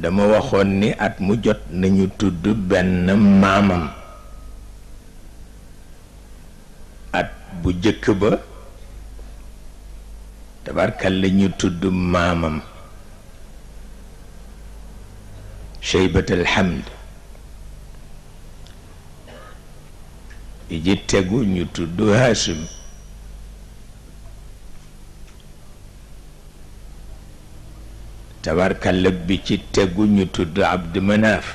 dama waxoon ni at mu jot nañu tudd benn maamam at bu jëkk ba tabarkal la ñu tudd maamam Cheybat alhamd bi ji tegu ñu tudd Hashim tabarkalla bi ci tegu ñu tudd Abd Manaf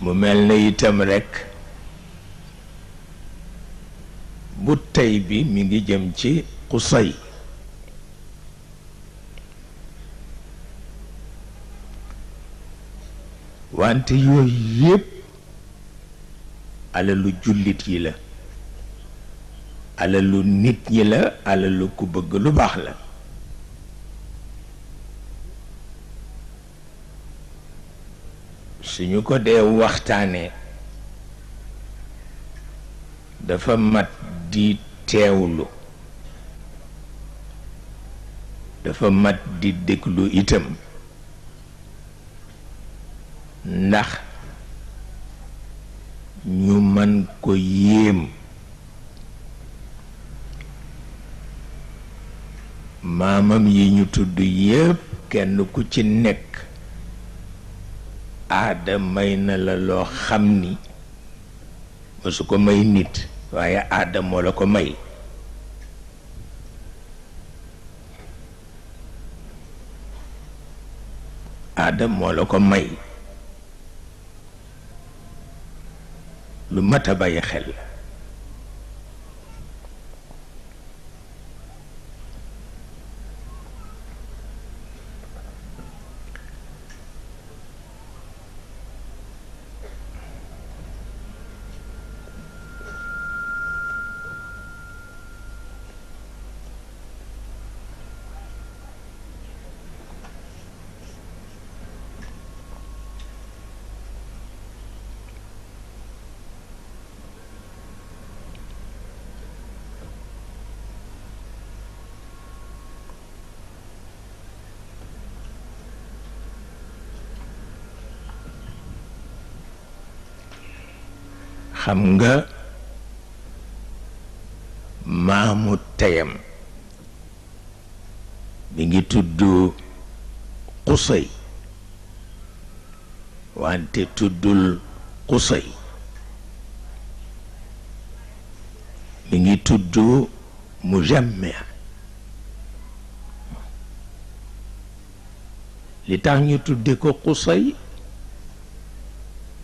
mu mel na itam rekk bu tey bi mi ngi jëm ci Qusay wante yooyu yépp alalu jullit yi la alalu nit ñi la alalu ku bëgg lu baax la suñu ko dee waxtaanee dafa mat di teewlu dafa mat di déglu itam ndax ñu mën ko yéem maamam yi ñu tudd yépp kenn ku ci nekk aada may na la loo xam ni mësu ko may nit waaye aada moo la ko may aada moo la ko may lu mat a bàyyi xel la xam nga maamu teyam mi ngi tudd Qusay wante tuddul Qusay mi ngi tudd Mujammi li tax ñu tudde ko Qusay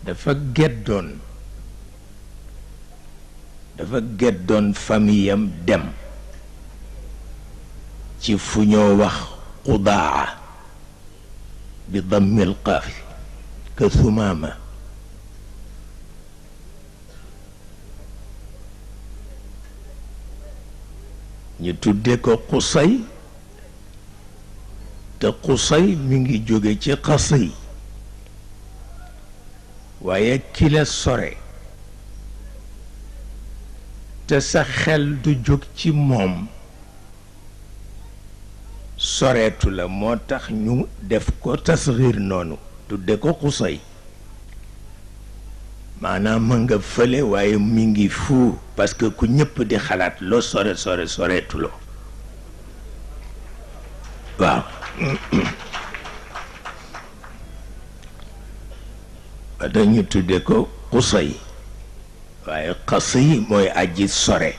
dafa geddoon famiyam dem ci fu ñoo wax Qudaa bi dammil qaaf ka Sumaama ñu tudde ko Qusay te Qusay mi ngi jóge ci Qasiy waaye ki la sore te sa xel du jóg ci moom soreetu la moo tax ñu def ko tasxiir noonu tudde ko Qusay maanaam ma nga fële waaye mi ngi fuu parce que ku ñëpp di xalaat loo soreetuloo waaw ba dañu tudde ko Qusay waaye Qasiy mooy aji sore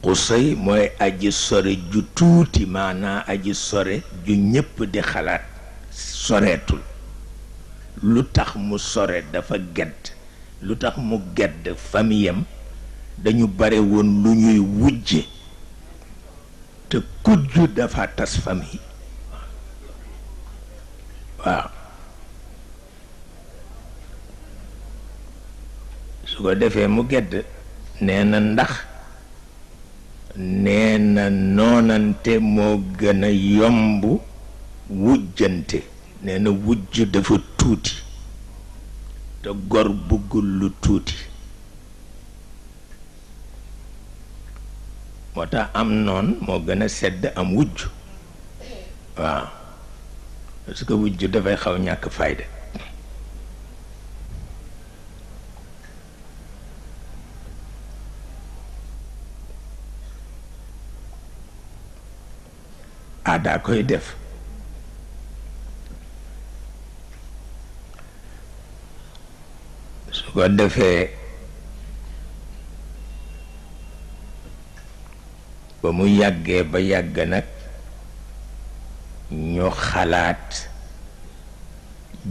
Qusay mooy aji sore ju tuuti maanaa aji sore ju ñépp di xalaat soreetul lu tax mu sore dafa gedd lu tax mu gedd famiyam dañu bare woon lu ñuy wujje te kujju dafa tas famille waaw su ko defee mu gedd nee na ndax nee na noonante moo gën a yomb wujjante nee na wujj dafa tuuti te gor bëggul lu tuuti moo tax am noon moo gën a sedd am wujj waaw parce que wujj dafay xaw ñàkk fayda aadaa koy def su ko defee ba mu yàggee ba yàgg nag ñu xalaat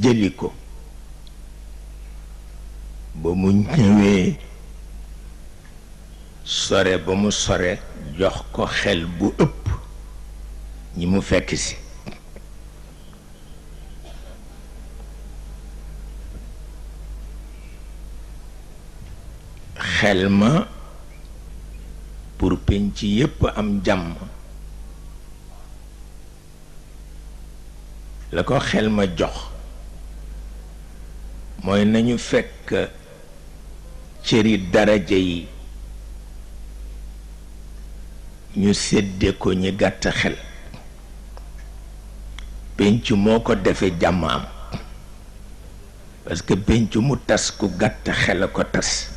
jëli ko ba mu ñëwee sore ba mu sore jox ko xel bu ëpp ñi mu fekk si xel ma pour penc yépp am jàmm la ko xel ma jox mooy nañu fekk cëri daraja yi ñu sédde ko ñi gàtt xel penc moo ko defee jàmm am parce que penc mu tas ku gàtt xel a ko tas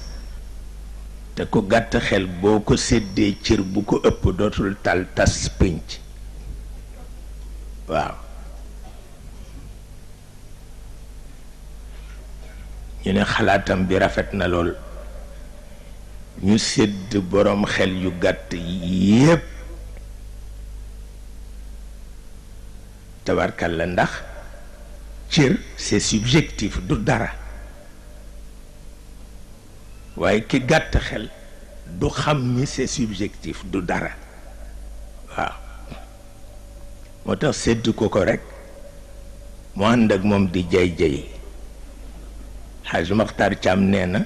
te ku gàtt xel boo ko séddee cër bu ko ëpp dootul tal tas penc waaw ñu ne xalaatam bi rafet na lool ñu sédd boroom xel yu gàtt yépp tabarkal la ndax cër c'est subjectif du dara waaye ki gàtt xel du xam ni c'est subjectif du dara waaw moo tax sédd ko rekk mu ànd ak moom di jay-jay Xaaj Maxtaar Caam nee na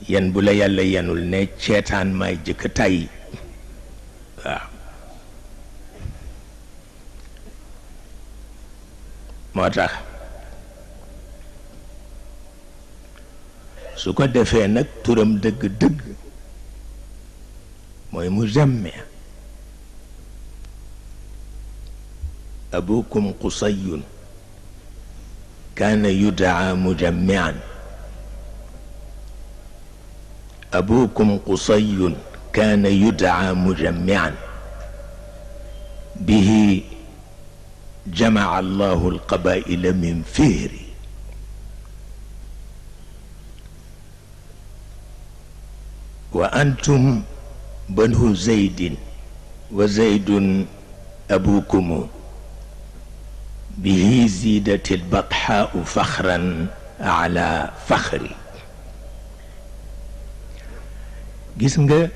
yen bu la yàlla yenul ne ceetaan may jëkk tàyyi waaw moo tax su ko defee nag turam dëgg-dëgg mooy Muzammi abukum Qusayun kaana yudaa Mujammian abukum Qusayun kaana yudaa Mujammian bihi jamaa allahu alqabaila min fihri wa antum banu zaydin wa zaydun abukumu bihi ziidati albathaau faxran ala faxri gis nga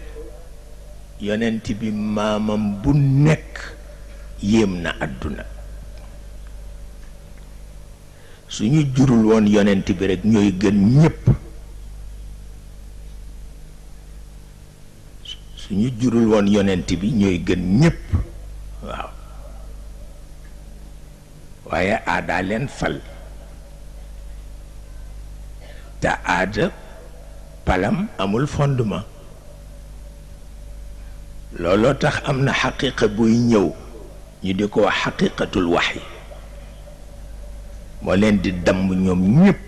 yonent bi maamam bu nekk yéem na àdduna suñu jurul woon yonent bi rekk ñooy gën ñépp suñu jurul woon yonent bi ñooy gën ñépp waaw waaye aada leen fal te aada palam amul fondement looloo tax am na xaqiqa buy ñëw ñu di ko wax xaqiqatul waxyi moo leen di damm ñoom ñépp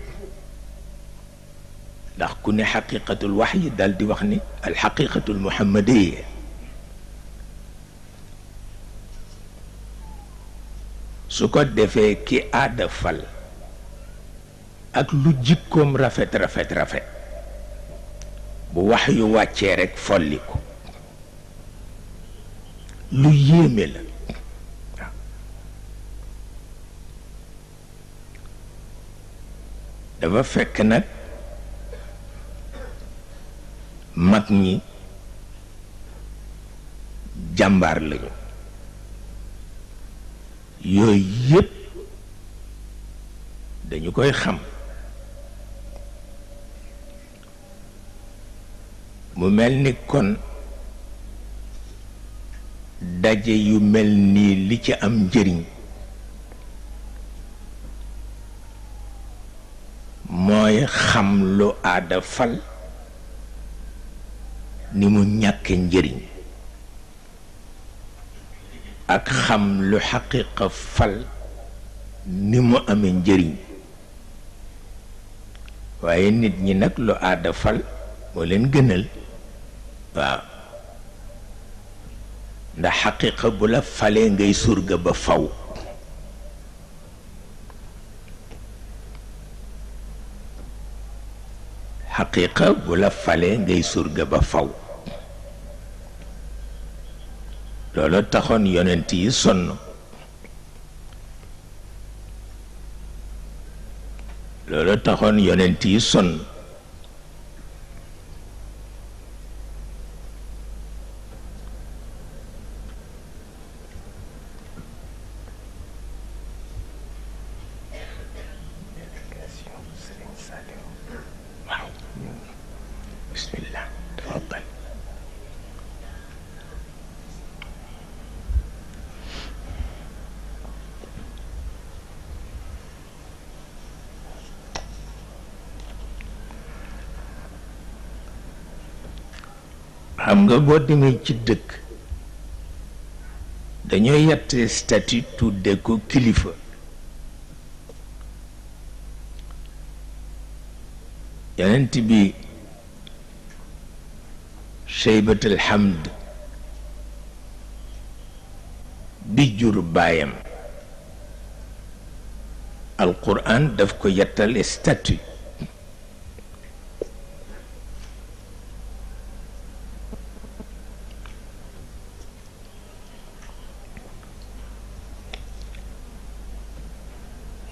ndax ku ne xaqiqatul waxyi dal di wax ni alxaqiqatul muhammadiya su ko defee ki aada fal ak lu jikkoom rafet rafet rafet bu wax yu wàccee rekk folli ko lu yéeme la waaw dafa fekk nag mag ñi jàmbaar lañu yooyu yépp dañu koy xam mu mel ni kon daje yu mel nii li ci am njëriñ mooy xam lu aada fal ni mu ñàkke njëriñ ak xam lu xaqiqa fal ni mu amee njëriñ waaye nit ñi nag lu aada fal moo leen gënal waaw ndax xaqiqa bu la falee ngay surga ba faw xaqiqa bu la falee ngay surga ba faw loolu taxoon yonent yi sonn loolu taxoon yonent yi sonn waaw bismillah tafaddal xam nga boo demee ci dëkk dañoo yett statut tudde ko kilifa yonent bi Cheybatul Hamd bi jur baayam alquran daf ko yettal statut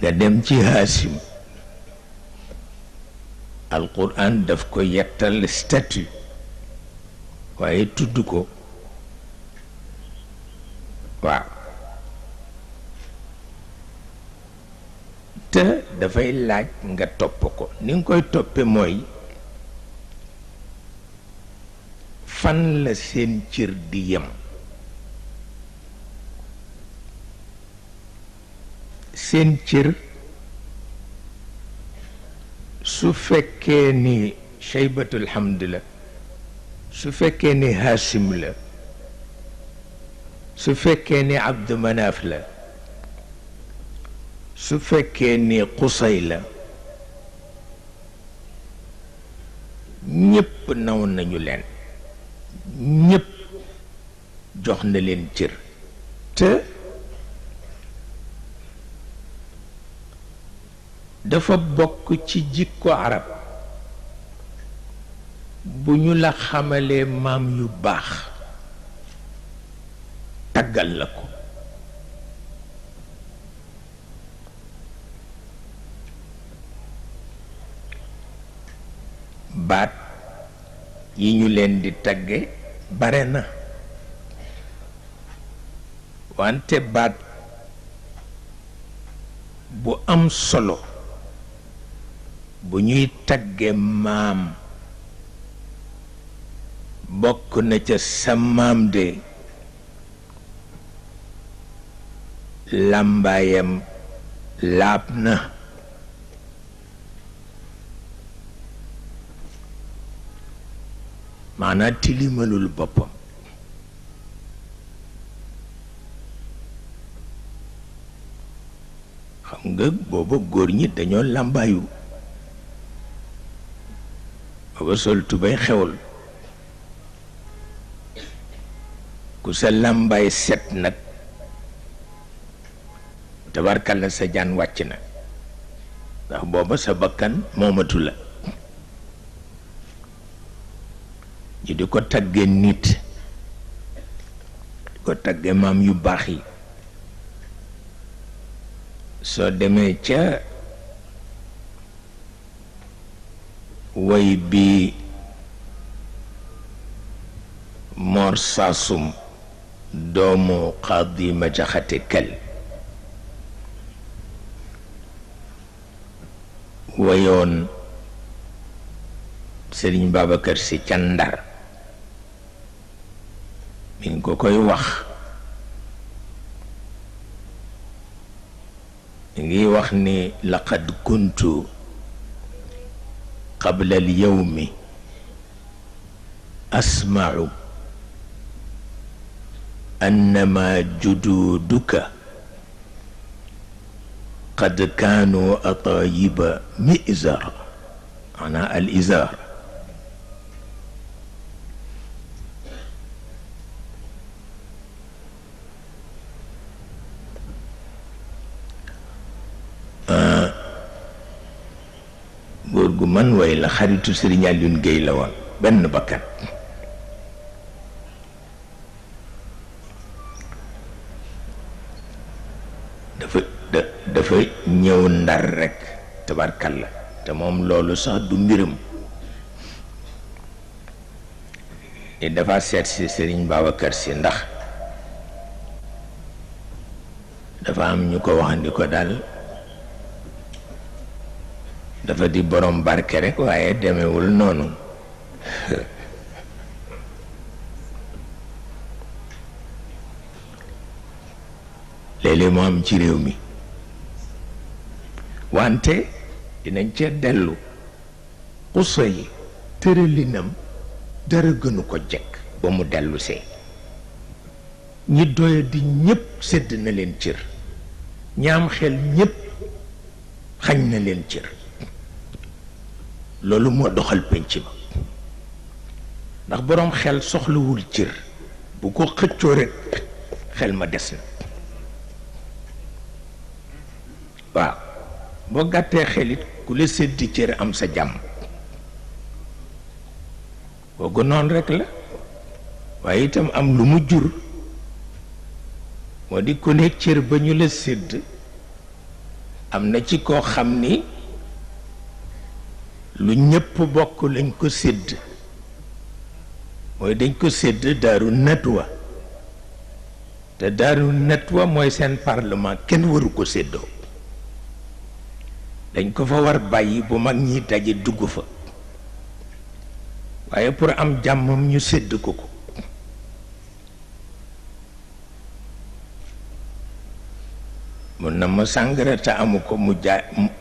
nga dem ci Haasim alquran daf ko yettal statut waaye tudd ko waaw te dafay laaj nga topp ko ni nga koy toppe mooy fan la seen cër di yem seen cër su fekkee ni Cheybatul Hamd la su fekkee ni Haasim la su fekkee ni Abdu Manaaf la su fekkee ni Qusay la ñépp naw nañu leen ñépp jox na leen cër te dafa bokk ci jikko arab bu ñu la xamalee maam yu baax taggal la ko baat yi ñu leen di tagge bare na wante baat bu am solo bu ñuy tagge maam bokk na ca sa maam de làmbaayam laab na maanaa tilimalul boppam xam nga booba góor ñi dañoo làmbaayu booba sol tubéy xewul ku sa làmbaay set nag tabarkalla sa jaan wàcc na ndax booba sa bakkan moomatu la ñu di ko tagge nit di ko tagge maam yu baax yi soo demee ca way bi Mor Saasum doomu Xaadi ma jaxate kel wayoon Sëriñ Babacar Si ca Ndar mi ngi ko koy wax mi ngi wax ni laqad kuntu qabla al yawmi asma'u أنما جدودك قد كانوا أطايب مئزر، أنا الإزار. góor gu man way la, xaritu Sëriñ Alioune Guèye la woon, benn bakkan. dafa ñëw Ndar rekk tabarkalla, te moom loolu sax du mbiram. te dafa seet si Sëriñ Babacar Si ndax dafa am ñu ko waxandi ko daal dafa di borom barke rekk waaye demewul noonu. léeg-léeg mu am ci réew mi, wante dinañ cee dellu. xusa yi tëralinam dara gënu ko jekk ba mu dellu see. ñi doya di ñépp sedd na leen cër, ñaam xel ñépp xañ na leen cër. loolu moo doxal penc ma, ndax boroom xel soxlawul cër, bu ko xëccoo rekk xel ma des na. waaw boo gàttee xelit ku la séddi cër am sa jàmm, kooku noonu rekk la. waaye itam am lu mu jur, moo di ku ne cër ba ñu la sédd am na ci koo xam ni lu ñépp bokk lañ ko sédd, mooy dañ ko sédd daaru natwa, te daaru natwa mooy seen parlement, kenn waru ko séddoo. dañ ko fa war bàyyi bu mag ñi daje dugg fa, waaye pour am jàmmam ñu sédd ko ko. mun na ma sàngara te amu ko,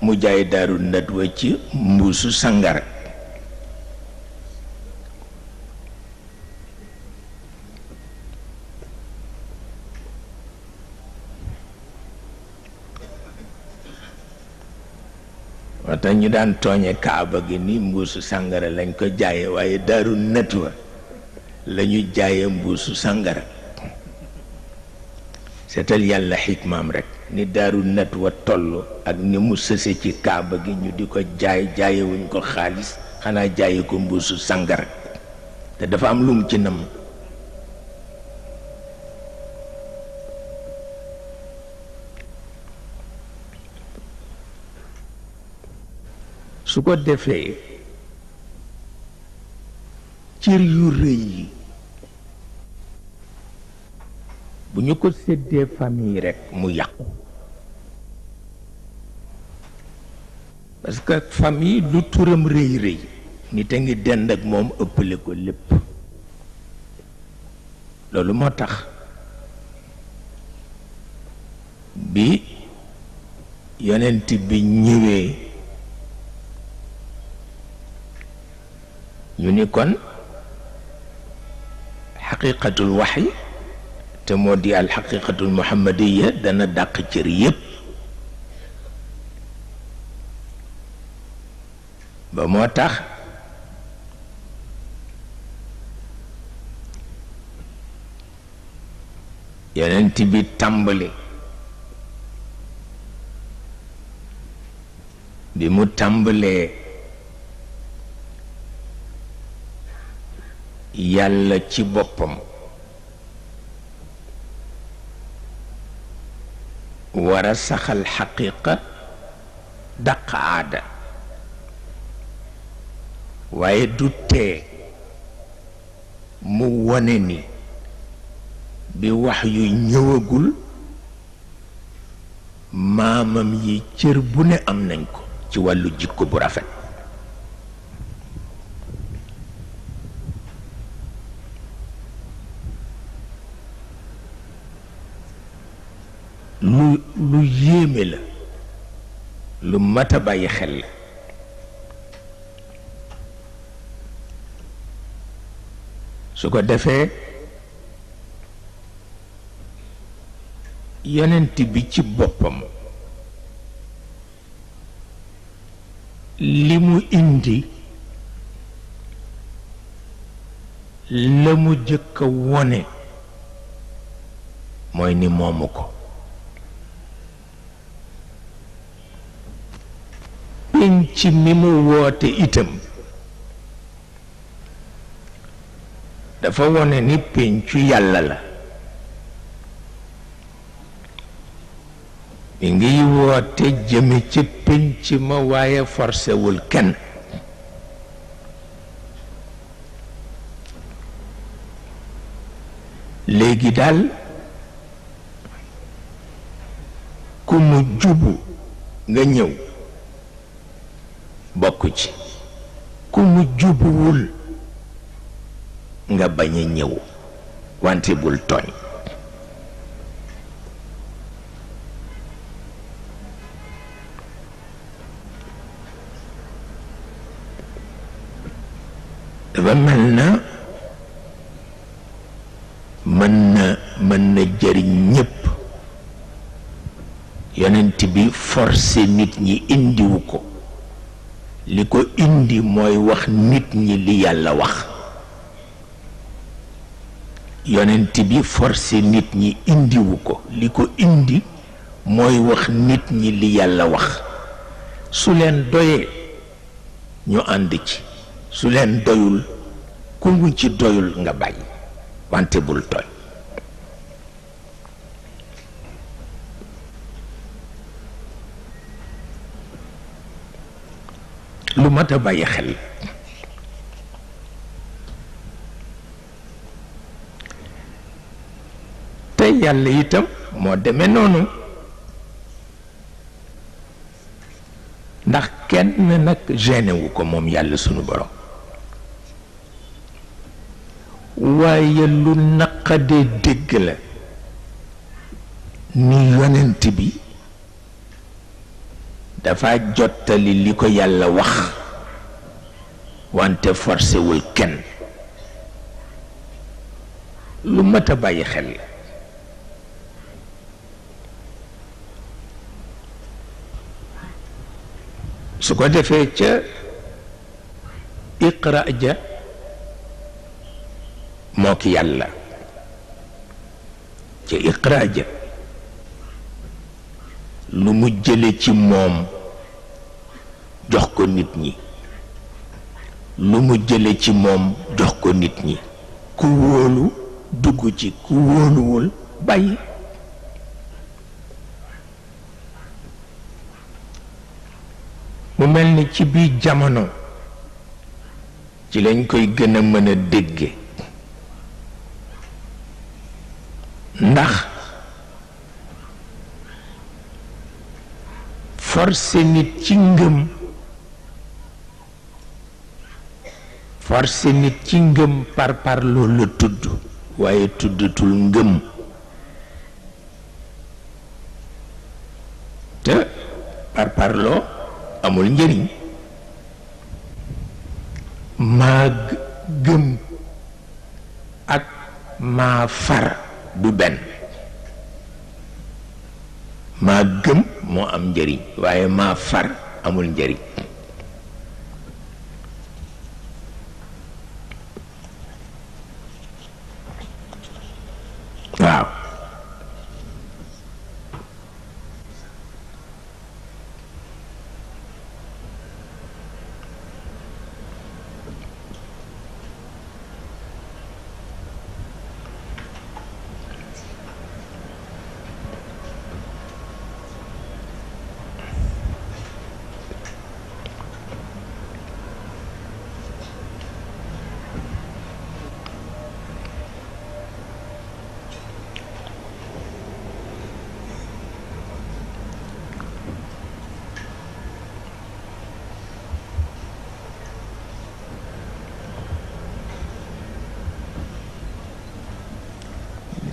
mu jaay daaru natwa ci mbuusu sàngara. moo tax ñu daan tooñe kaaba gi ni mbuusu sàngara lañ ko jaaye, waaye daaru natwa la ñu jaaye mbuusu sàngara. seetal yàlla xikmaam rekk ni daaru natwa toll ak ni mu sëse ci kaaba gi, ñu di ko jaayewuñ ko xaalis, xanaa jaaye ko mbuusu sàngara. te dafa am lu mu ci nam. su ko defee cër yu rëy yi bu ñu ko séddee famille rekk mu yàqu. parce que famille lu turam rëy rëy nit a ngi dend ak moom ëppale ko lépp. loolu moo tax bi yonent bi ñëwee ñu ni kon xaqiqatul waxyi te moo di al xaqiqatul muhammadiya dana dàq cër yépp. ba moo tax yonent bi tàmbali, bi mu tàmbalee yàlla ci boppam war a saxal xaqiqa dàq aada, waaye du tee mu wone ni bi wax yu ñëwagul maamam yi cër bu ne am nañ ko ci wàllu jikko bu rafet. lu yéeme la, lu mat a bàyyi xel la. su ko defee yonent bi ci boppam li mu indi la mu jëkk a wone mooy ni moomu ko penc mi mu woote itam dafa wone ni pencu yàlla la mi ngiy woote jëme ci penc ma waaye forcewul kenn léegi daal ku mu jubu nga ñëw bokk ci ku mu jubuwul nga bañ a ñëw wante bul tooñ dafa mel na mën na jëriñ ñépp yonent bi forcé nit ñi indiwu ko li ko indi mooy wax nit ñi li yàlla wax yonent bi forcé nit ñi indiwu ko li ko indi mooy wax nit ñi li yàlla wax su leen doyee ñu ànd ci su leen doyul ku mu ci doyul nga bàyyi wante bul tooñ lu mat a bàyyi xel te yàlla itam moo demee noonu ndax kenn nag gêné wu ko moom yàlla sunu borom waaye lu naqadee dégg la ni yonent bi dafa jottali li ko yàlla wax wante forcé wul kenn lu mat a bàyyi xel la su ko defee ca iqra ja moo ki yàlla ca iqra ja lu mu jële ci moom jox ko nit ñi lu mu jële ci moom jox ko nit ñi ku wóolu dugg ci ku wóoluwul bàyyi mu mel ni ci biir jamono ci lañ koy gën a mën a dégge ndax forcé nit ci ngëm forcé nit ci ngëm par loolu la tudd waaye tuddatul ngëm te par loo amul njëriñ maa gëm ak maa far du benn maa gëm moo am njëriñ waaye maa far amul njëriñ waaw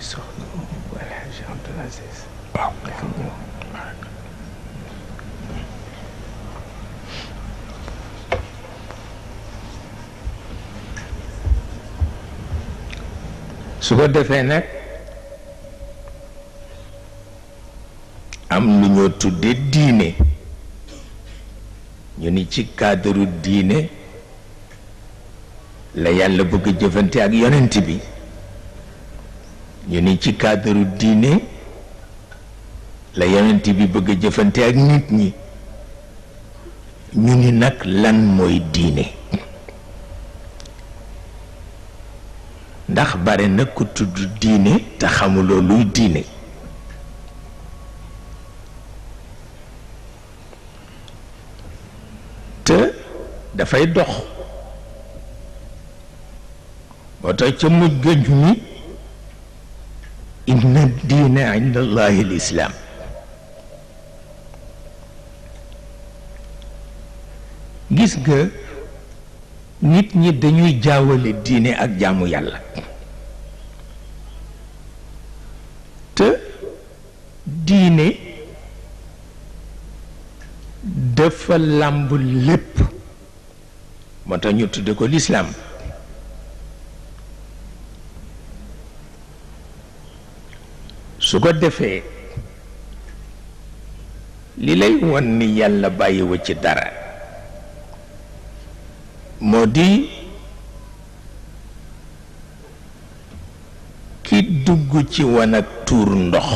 soxna wala Hadj Abdoul Aziz waaw dafa ñëw su ko defee nag am lu ñoo tudde diine ñu ni ci cadre diine la yàlla bëgg jëfante ak yonent bi ñu ni ci cadre diine la yonent bi bëgg jëfante ak nit ñi ñu ni nag lan mooy diine ndax bare na ku tudd diine te xamuloo luy diine te dafay dox moo tax ca mujj ga ñu ni inna diine inda allahi al islaam gis nga nit ñi dañuy jaawale diine ak jaamu yàlla te diine dafa làmb lépp moo tax ñu tudde ko lislaam su ko defee li lay won ni yàlla bàyyiwu ci dara moo di ki dugg ci wan ak tuur ndox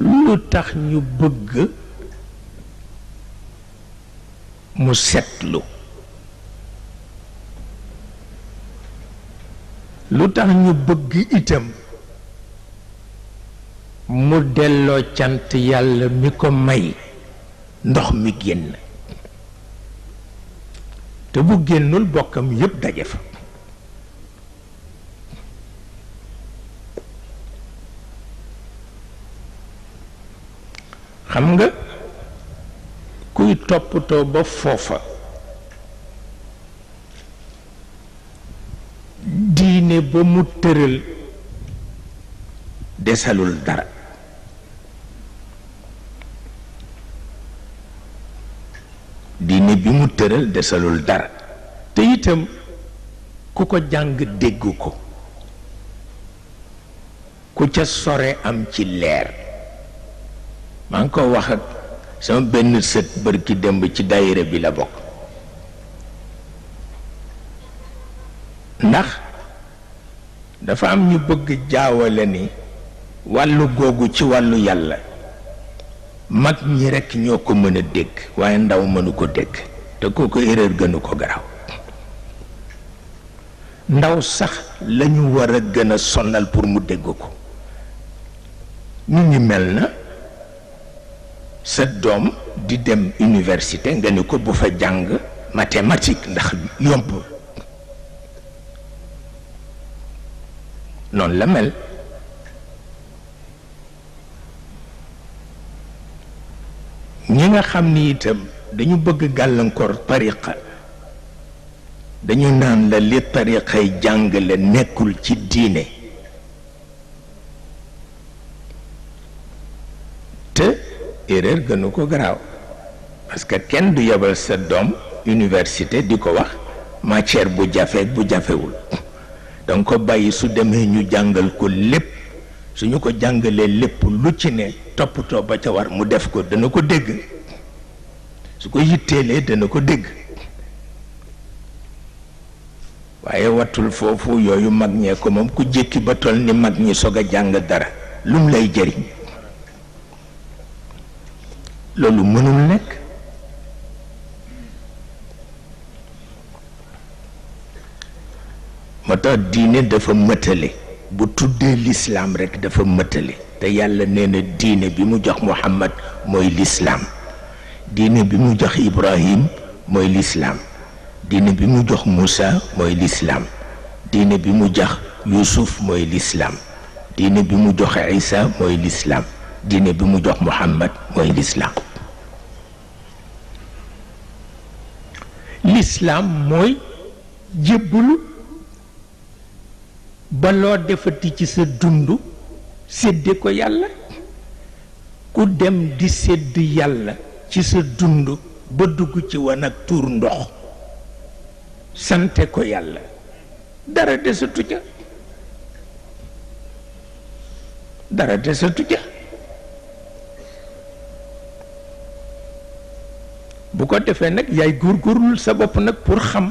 lu tax ñu bëgg mu setlu lu tax ñu bëgg itam mu delloo cant yàlla mi ko may ndox mi génn te bu génnul bokkam yépp daje fa xam nga kuy toppatoo ba foofa diine ba mu tëral desalul dara diine bi mu tëral desalul dara te itam ku ko jàng dégg ko ku ca sore am ci leer maa ngi ko wax ak sama benn sët bërki démb ci daayira bi la bokk ndax dafa am ñu bëgg jaawale ni wàllu googu ci wàllu yàlla mag ñi rekk ñoo ko mën a dégg waaye ndaw mënu ko dégg te kooku erreur gënu ko garaaw ndaw sax lañu war a gën a sonal pour mu dégg ko ñu ngi mel na sa doom di dem université nga ni ko bu fa jàng mathématique ndax yomb noonu la mel ñi nga xam ni itam dañu bëgg gàllankoor tariqa dañu naan la li tariqay jàngale nekkul ci diine te erreur gënu ko garaaw parce que kenn du yebal sa doom université di ko wax matière bu jafe bu jafewul danga ko bàyyi su demee ñu jàngal ko lépp suñu ko jàngalee lépp lu ci ne toppatoo ba ca war mu def ko dana ko dégg su ko yitteelee dana ko dégg waaye wattul foofu yooyu mag ñee ko moom ku jékki ba toll ni mag ñi soog a jàng dara lum lay jëriñ loolu mënul nekk moo tax diine dafa mëtale bu tuddee lislaam rekk dafa mëtale te yàlla nee na diine bi mu jox Muhammad mooy lislaam diine bi mu jox Ibrahim mooy lislaam diine bi mu jox Moussa mooy lislaam diine bi mu jox Yuusuf mooy lislaam diine bi mu jox Isa mooy lislaam diine bi mu jox Muhammad mooy lislaam lislaam mooy jébbalu ba loo defati ci sa dund sédde ko yàlla ku dem di sédd yàlla ci sa dund ba dugg ci wan ak tuur ndox sante ko yàlla dara desatu ca dara desatu ja. bu ko defee nag yaay góorgóorlul sa bopp nag pour xam.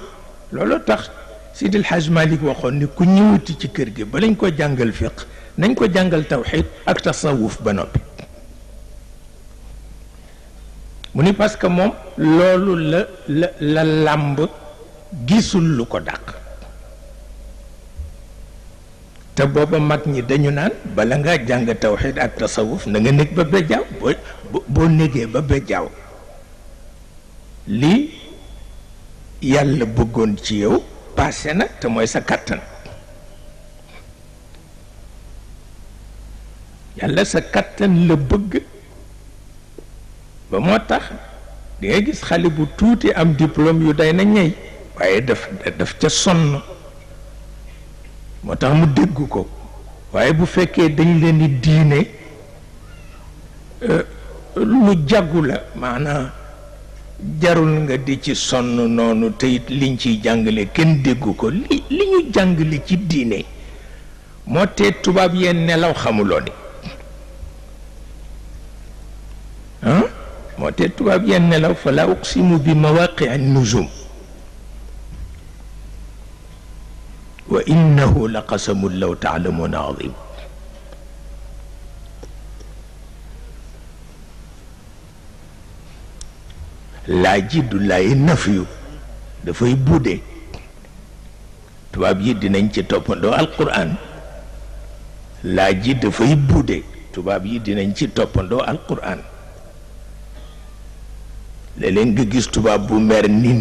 loolu tax Sidil Hadj Malick waxoon ni ku ñëwati ci kër gi ba lañ ko jàngal fiq nañ ko jàngal tawxiid ak tasawuf ba noppi. mu ni parce que moom loolu la làmb gisul lu ko dàq. te booba mag ñi dañu naan bala ngaa jàng tawxiid ak tasawuf na nga nekk ba bejaaw boo négee ba bejaaw lii yàlla bëggoon ci yow passé na te mooy sa kattan. yàlla sa kattan la bëgg ba moo tax di nga gis xale bu tuuti am diplôme yu day na ñey waaye daf ca sonn moo tax mu dégg ko. waaye bu fekkee dañ leen di diine lu jaggu la maanaam jarul nga di ci sonn noonu te it liñ ciy jàngale kenn déggu ko li ñu jàngale ci diine moo tee tubaab yeen nelaw xamuloo ni moo tee tubaab yeen nelaw fa la uqsimu bi mawaqi an-nujum wa innahu la qasamun law taalamuuna azim. laa ji du lay nafyu dafay budde. tubaab yi dinañ ci toppandoo alquran. laa ji dafay budde tubaab yi dinañ ci toppandoo alquran. léeg-léeg nga gis tubaab bu mer ni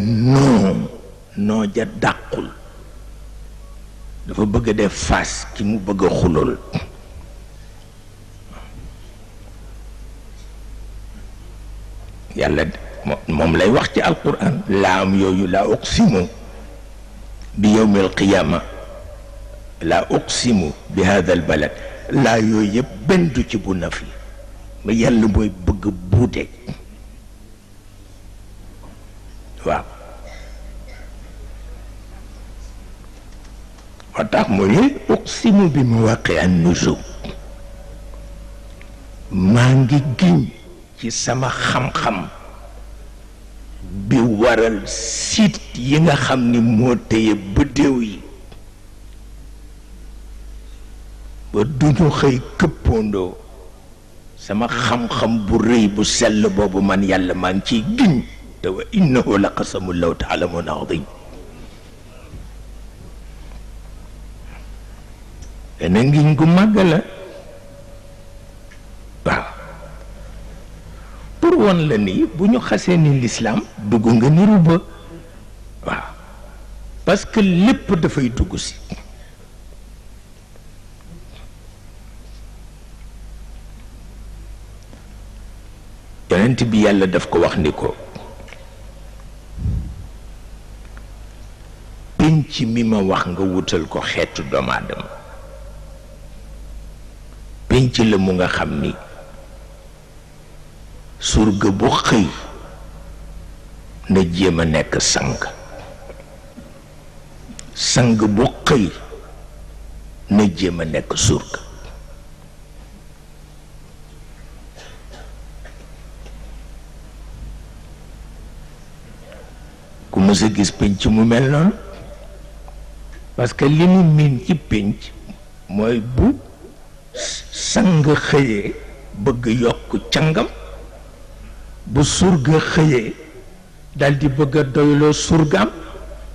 non ja dàqul. dafa bëgg a def face ki mu bëgg a xulul. yàlla moom lay wax ci alquran laam yooyu laa uqsimu bi yawmi alqiyama laa uqsimu bi hada albalad laa yooyu yëpp benn du ci bu nafi ma yàlla mooy bëgg buute. waaw moo tax mu ne uqsimu bi mawaqi an-nujum maa ngi giñ ci sama xam-xam bi waral siit yi nga xam ni moo téye bëddéew yi ba duñu xëy këppandoo. sama xam-xam bu rëy bu sell boobu man yàlla maa ngi ciy giñ te wa innahu la qasamun law taalamuuna azim. dana ngiñ gu màgg la. waaw pour won la ni bu ñu xasee ni lislaam dugg nga niru ba. waaw parce que lépp dafay dugg si. yonent bi yàlla daf ko wax ni ko pénc mi ma wax nga wutal ko xeetu doomu aadama pénc la mu nga xam ni surga bu xëy na jéem a nekk sang sang bu xëy na jéem a nekk surga. ku mës a gis pénc mu mel noonu parce que li mu miin ci pénc mooy bu sang xëyee bëgg yokk cangam bu surga xëyee dal di bëgg a doyloo surgaam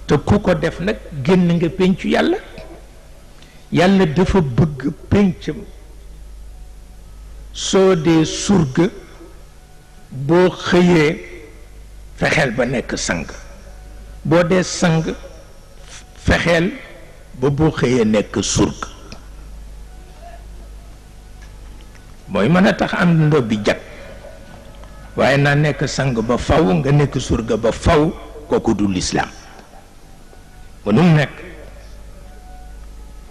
te ku ko def nag génn nga péncu yàlla. yàlla dafa bëgg péncam soo dee surga boo xëyee fexeel ba nekk sang boo dee sang fexeel ba boo xëyee nekk surga mooy mën a tax am ndo bi jag waaye naa nekk sang ba faw nga nekk surga ba faw kooku du lislaam mënul nekk.